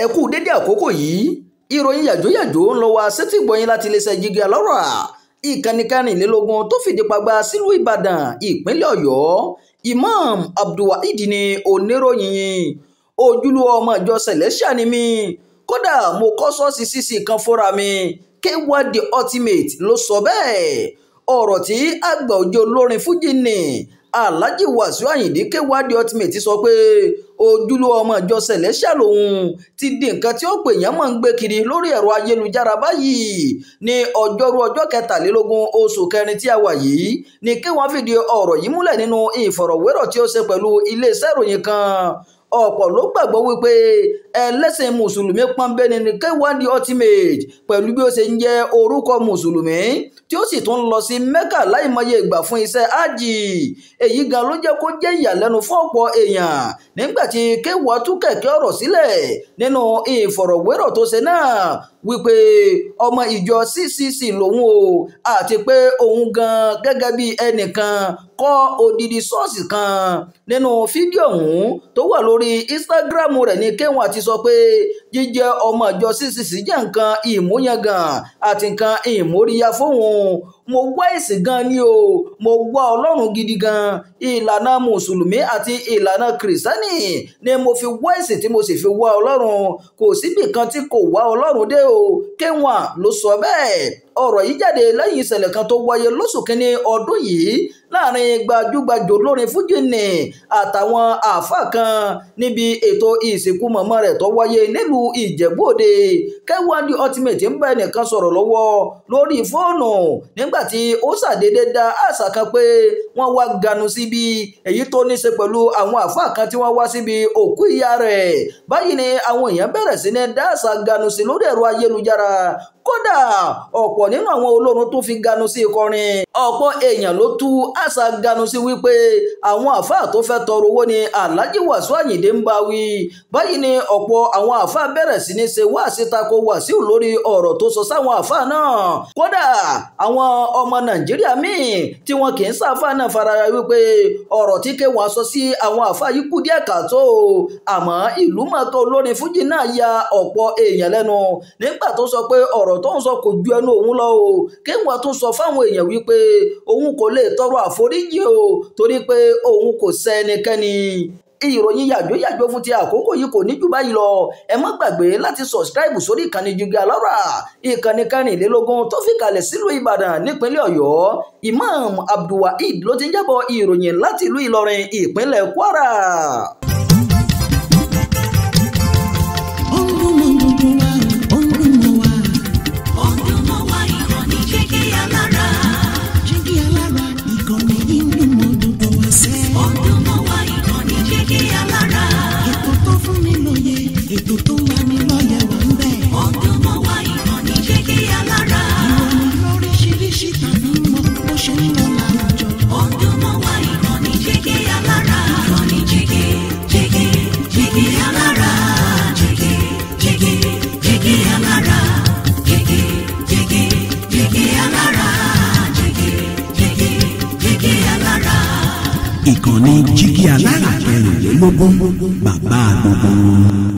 Ẹ kú dédé àkókò yìí. Ìròyìn yàjóyàjó ń lọ wá sétí gbọ̀yìn láti iléeṣẹ́ Jígí Alárà, ìkànnì kẹrìnlélógún tó fìdí pagbá sílùú Ìbàdàn, ìpínlẹ̀ Ọ̀yọ́. Imam Abdulwaheed ni oníròyìn yìí. Ojúlówó ọmọ ìjọ Celestial ni mí, kódà mo kọ́ ṣọ́ọ̀ṣì CC kan fúnra mi. K1 The Ultimate ló sọ bẹ́ẹ̀. Ọ̀rọ̀ tí àgbà òjò olórin fújì ní Alhaji Wasiu Ayinde K1 The Ultimate sọ pé ojúlówó ọmọ ìjọ Celestial lòun ti di nǹkan tí ó pè yẹn mọ̀ ń gbé kiri lórí ẹ̀rọ ayélujára báyìí. Ní ọjọ́rú ọjọ́ kẹtàlélógún oṣù kẹrin tí a wà yìí ni K1 fìdí ọ̀rọ̀ yìí múlẹ̀ nínú ìfọ̀rọ̀wérọ̀ tí ó ṣe pẹ̀lú iléeṣẹ́ ìròyìn kan. Ọ̀pọ̀ ló gbàgbọ́ wípé ẹlẹ́sìn mùsùlùmí pọ́nbẹ́ni ni K1 The Ultimate pẹ̀lú bí ó ṣe ń jẹ́ orúkọ mùsùlùmí tí ó sì tún lọ sí Mẹ́kà láìmọye ìgbà fún iṣẹ́ ájì. Èyí gan ló jẹ́ kó jẹ́ ìyàlẹ́nu fún ọ̀pọ̀ èèyàn nígbà tí K1 tú kẹ̀kẹ́ ọ̀rọ̀ sílẹ̀ nínú ìfọ̀rọ̀wérọ̀ tó ṣe náà wípé ọmọ ìjọ CCC lòun o, àti pé òun gan gẹ́gẹ́ bí ẹnìkan kọ́ odidi ṣọ́ọ̀ṣì kan. Nínú fídíò ọ̀hún tó wà lórí Instagram rẹ̀ ní K1 ti sọ pé jíjẹ́ ọmọ ìjọ CCC jẹ́ nǹkan ìmúyangàn àti nǹkan ìmóríyá fóun. Mo wá ẹ̀sìn gan ni o, mo wá Ọlọ́run gidi gan. Ìlànà mùsùlùmí àti ìlànà kìrìsìtẹ́nì ni mo fi wá ẹ̀sìn tí mo sì fi wá Ọlọ́run. Kò síbì kan tí kò wá Ọlọ́run dé o. K1 ló sọ bẹ́ẹ̀. Ọ̀rọ̀ yìí jáde lẹ́yìn ìṣẹ̀lẹ̀ kan tó wáyé lóṣù kínní ọdún yìí láàrin gbajúgbajà olórin fújì ní àtàwọn àáfàá kan níbi ètò ìsìnkú mọ̀mọ́ rẹ̀ tó wáyé nílùú Ìjẹ̀bú Òde. K1 The Ultimate ń bá ẹnìkan sọ̀rọ̀ lọ́wọ́ lórí fóònù nígbà tí ó ṣàdédé dá àṣà kan pé wọ́n wá ganu síbi èyí tó ní ṣe pẹ̀lú àwọn àáfàá kan tí wọ́n wá síbi òkú ìyá rẹ̀. Báyìí ni àwọn èèyàn bẹ̀rẹ̀ sí ní dá àṣà ganu sí lórí ẹ̀rọ ayélujára. Kódà ọ̀pọ̀ nínú àwọn olórin tó fi ganu sí kọrin. Ọ̀pọ̀ èèyàn ló tú àṣà ganu sí wípé àwọn àáfàá tó fẹ́ tọrọ owó ni Alhaji Wasiu Ayinde ń bá wí. Báyìí ni ọ̀pọ̀ àwọn àáfàá bẹ̀rẹ̀ sí ní ṣe wáàsí tako Wasiu lórí ọ̀rọ̀ tó sọ sáwọn àáfàá náà. Kódà àwọn ọmọ Nàìjíríà míì tí wọn kì í sáfà náà faraya wípé ọ̀rọ̀ tí K1 sọ sí àwọn àáfàá yìí kú díẹ̀ káàtó. Àmọ́ ìlú mọ̀ọ́ká olórin fújì náà ya ọ̀pọ̀ èèyàn lẹ́nu nígbà tó sọ pé ọ̀rọ̀ tó ń sọ kò ju ẹnu òun lọ o. K1 tún sọ fáwọn èèyàn wípé òun kò lè tọrọ àforíjì o torí pé òun kò ṣẹ̀ ẹnikẹ́ni. Ìròyìn yàjóyàjó fún ti àkókò yìí kò ní jù báyìí lọ. Ẹ má gbàgbé láti sọ̀sìkráìbù sórí ìkànnì Jígí Alárà, ìkànnì kẹrìnlélógún tó fi kalẹ̀ sílùú Ìbàdàn nípínlẹ̀ Ọ̀yọ́. Imam Abdulwaheed ló ti ń jábọ̀ ìròyìn láti ìlú Ìlọrin, ìpínlẹ̀ Kwara. Ètò tó lani lọ́yẹ̀ wà ń bẹ̀. Ó dùn mọ́ wa ìkànnì Jígí Alárà. Ìròyìn lóríṣiríṣi tàbí mọ bó ṣe ń lọ láwùjọ. Ó dùn mọ́ wa ìkànnì Jígí Alárà. Ìkànnì Jígí Jígí Jígí Alárà. Jígí Jígí Jígí Alárà. Jígí Jígí Jígí Alárà. Jígí Jígí Jígí Alárà. Ìkànnì Jígí Alárà kẹrìnlélógún bàbá gbogbo.